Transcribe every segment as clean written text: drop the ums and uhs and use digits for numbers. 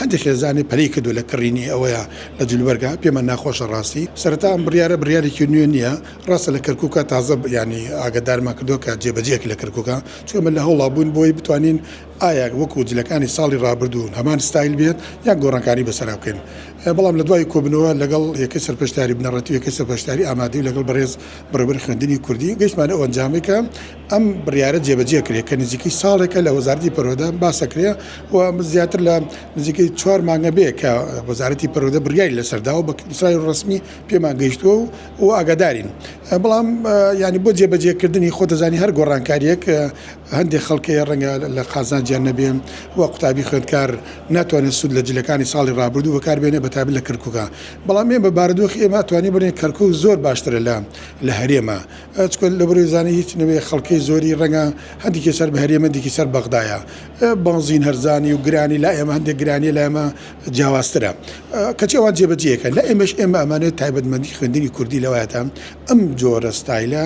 هەندێک خێزانی پەلەی کردووە لە کڕینی ئەوەیە لە جلوبەرگا، پێمان ناخۆشە ڕاستی. سەرەتا ئەم بڕیارە بڕیارێکی نوێ نییە، ڕاستە لە کەرکوکە تازە یانی ئاگادارمان کردووە کە جێبەجێ لە کەرکوکە، چونکە ئێمە لە هەوڵا بووین بۆی بتوانین ئایا وەکو جلەکانی ساڵی ڕابردوو هەمان ستایل بێت یان گۆڕانکاری بەسەرا بکەین، بەڵام لە دوای کۆبوونەوە لەگەڵ یەکەی سەرپەرشتیاری بنەڕەتی و یەکەی سەرپەرشتیاری ئامادەیی و لەگەڵ بەڕێز بەڕێوەبەری خوێندنی کوردی گەیشتمانە ئەو ئەنجامەی کە ئەم بڕیارە جێبەجێ کرێ کە نزیکەی ساڵێکە لە وەزارەتی پەروەردە باس ئەکرێ و زیاتر لە نزیکەی چوار مانگە بێ کە وەزارەتی پەروەردە بڕیاری لەسەر داوە بە نووسراوی ڕەسمی پێمان گەیشتووە و و ئاگادارین بەڵام یانی بۆ جێبەجێکردنی خۆ دەزانی هەر گۆڕانکارییەک هەندێک خەڵک هەیە ڕەنگە لە قازانجیان نەبێ و قوتابی خوێندکار ناتوانێت سوود لە جلەکانی ساڵی ڕابردوو بەکاربێنێ بەتایبەت لە کەرکووکا بەڵام ئێمە بارودۆخی ئێمە ئەتوانین بڵێین کەرکووک زۆر باشترە لە لە هەرێمە چونکە لەبەرئەوەی زانی هیچ نەبێ خەڵکەی زۆری ڕەنگە هەندێکی سەر بە هەرێم هەندێکی سەر بەغدایە بەنزین هەرزانی و گرانی لا ئێمە هەندێک گرانیە لای ئێمە جیاوازترە کەچی ئەوان جێبەجێکە لە ئێمەش ئێمە ئەمانێت تایبەتمەندی خوێندنی کوردی لەوایەتە ئەم جۆرە ستایلە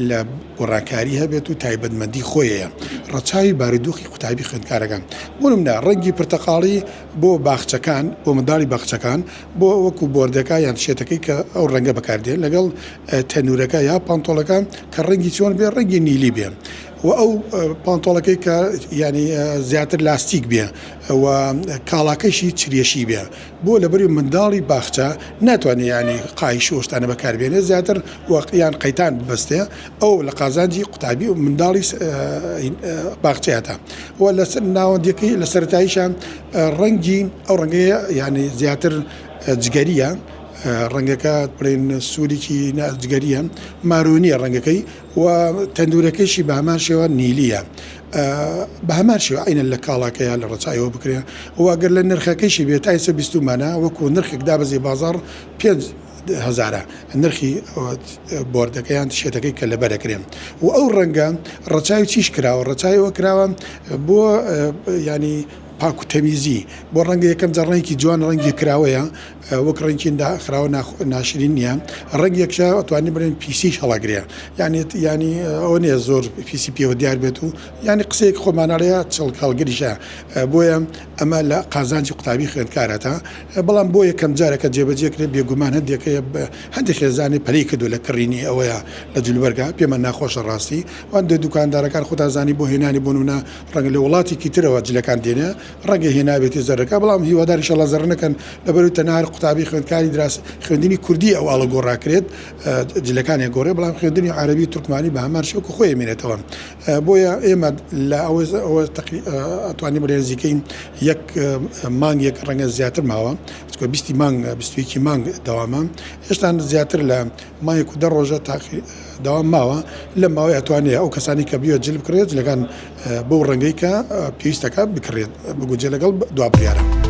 لە گۆڕانکاری هەبێت و تایبەتمەندی خۆیەیە ڕەچاوی بارودۆخی قوتابی خوێندکارەکان بۆ نمونە ڕەنگی پرتەقاڵی بۆ باخچەکان بۆ منداڵی باخچەکان بۆ وەکو بۆردەکە یان شێتەکەی کە ئەو ڕەنگە بەکاردێ لەگەڵ تەنورەکە یا پانتۆڵەکە کە ڕەنگی چۆن بێ ڕەنگی نیلی بێ و ئەو پانتۆڵەکەی کە ینی زیاتر لاستیک بێ و کاڵاکەشی چرێشی بێ بۆ لەبەری منداڵی باخچە ناتوانێت ینی قایش و شتانە بەکاربێنێ زیاتر وەقیان قەیتان ببەستێ ئەو لە قازانجی قوتابی و منداڵی باخچەیەتە و لەسەر ناوەندەکەی لە سەرەتاییشە ڕەنگی ئەو ڕەنگەیە یانی زیاتر جگەریە ڕەنگەکە بڵێن سوورێکی جگەریە مارۆنیە ڕەنگەکەی و تەندورەکەیشی بە هەمان شێوە نیلیە بە هەمان شێوە عینەن لە کاڵاکەیە لە ڕەچایەوە بکرێ و ئەگەر لە نرخەکەیشی بێت تا ئێستا بیستومانە وەکو نرخێک دابەزی بازاڕ پێنج هەزارە نرخی بۆردەکە یان شێتەکەی کە لەبەر ئەکرێ و ئەو ڕەنگە ڕەچاوی چیش کراوە ڕەچاوی ئەوە کراوە بۆ ینی پاک و تەمیزی بۆ ڕەنگە یەکەم جار ڕەنگی جوان ڕەنگی کراوەیە وەک ڕەنگی خراوە ناشرین نییە ڕەنگ یەکشە ئەتوانی بڵێن پیسیش هەڵەگرێ یعنی ینی ئەوە نییە زۆر پیسی پێوە دیار بێت و ینی قسەیەک خۆمانەڵەیە چڵک هەڵگریشە بۆیە ئەمە لە قازانجی قوتابی خوێندکارەتە بەڵام بۆ یەکەم جارە کە جێبەجێ کرێت بێگومان هەندێک هەیە هەندێک خێزانی پەلەی کردووە لە کڕینی ئەوەیە لە جلوبەرگا پێمان ناخۆشە ڕاستی و هەندێک دوکاندارەکان خۆتان زانی بۆ هێنانی بۆ نمونە ڕەنگە لە وڵاتێکی ترەوە جلەکان دێنێ ڕەنگە هێنابێتی زەرەکە بەڵام هیوادار ئیشەڵا زەرەر نەکەن لەبەرئەوەی تەنها هەر قوتابی خوێندکاری دراس خوێندنی کوردی ئەو ئاڵوگۆڕاکرێت جلەکانیان گۆڕێ بەڵام خوێندنی عەرەبی و تورکمانی بە هەمان شێوە خۆی ئەمێنێتەوە بۆیە ئێمە لە ئەوە ئەتوانین بڵێ نزیکەی یەک مانگێک ڕەنگە زیاتر ماوە چکە بیستی مانگ بیستویەکی مانگ دەوامە هێشتا زیاتر لە مانگێک و دە ڕۆژە تاقی دەوام ماوە لە ماوەی ئەتوانێ ئەو کەسانی کە بیوێت جل بکڕێت جلەکان بەو ڕەنگەی کە پێویستەکە بکڕێت بگونجێ لەگەڵ دوا بڕیارە.